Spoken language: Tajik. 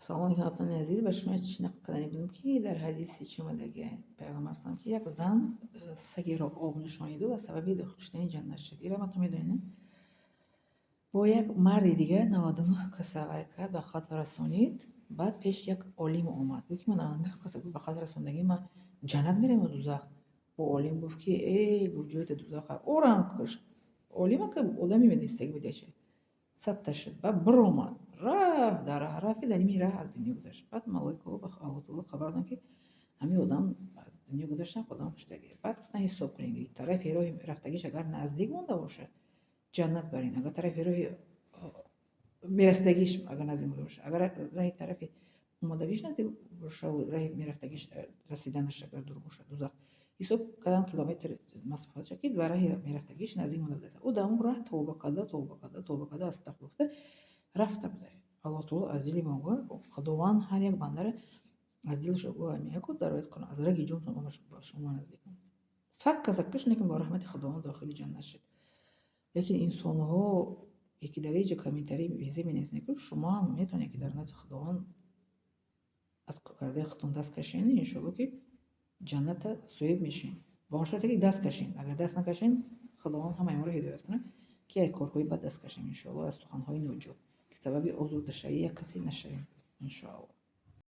Салом алейкум, ватани азиз. Ба шумо чӣ нақл кардани будем, ки дар ҳадиси чӣ омадаги, Пайғамбар салам, ки як зан сагеро об нӯшониду ва сабаби дохил шудани ҷаннат шуд. Ира матон медонед? Бо як марди дигар 99 каса вай кард, ба қатл расонид. Баъд пеши як олим омад. Гуфт, ки ман 99 каса ба қатл расондагӣ, ман ҷаннат меравам ё дузах? Бо олим гуфт, ки э, гуфт, ҷойта дузах. Орам кушт. Олима ки одаме медонистагӣ буд, ячи. 100-та шуд. Баъд биромад. Рафт, дар раҳ рафт, ки дар ними раҳ аз дунё гузашт. Баъд малоикаҳо ба Аллоҳ таоло хабар доданд, ки ҳамин одам аз дунё гузаштан, Худо куштагӣ. Баъд гуфтанд, ҳисоб кунед, тарафи роҳи рафтагиш агар наздик монда бошад, ҷаннат барин, агар тарафи роҳи мерасидагиш агар наздик монда бошад, агар раҳи тарафи омодагиш наздик бошад, раҳи мерафтагиш расиданаш агар дур бошад, дузах. Ҳисоб кардан километр масофатша, ки ба раҳи мерафтагиш наздик монда будааст. Ӯ дар он раҳ тавба карда, тавба карда, тавба карда, астағфир гуфта рафта буда. Аллоҳ таоло аз дили мо, Худованд ҳар як бандаро аз дилаш огоҳ меяку, дар оят Қуръон аз раги ҷонтон ба шумо наздикам. 100 каса кушт, лекин бо раҳмати Худованд дохили ҷаннат шуд. Лекин инсонҳо, яке дар ҳеҷ комментарий безе менависанд, ки шумо ҳам метавонед, ки дар назди Худованд аз кардаи худтон даст кашед, иншоалло, ки ҷанната соҳиб мешавед. Ба он шарте, ки даст кашед. Агар даст накашем, Худованд ҳамаи моро ҳидоят кунад, ки аз корҳои бад даст кашем, иншоалло, аз суханҳои ноҷо, ки сабаби озурдашавии як касе нашавем, иншоалло.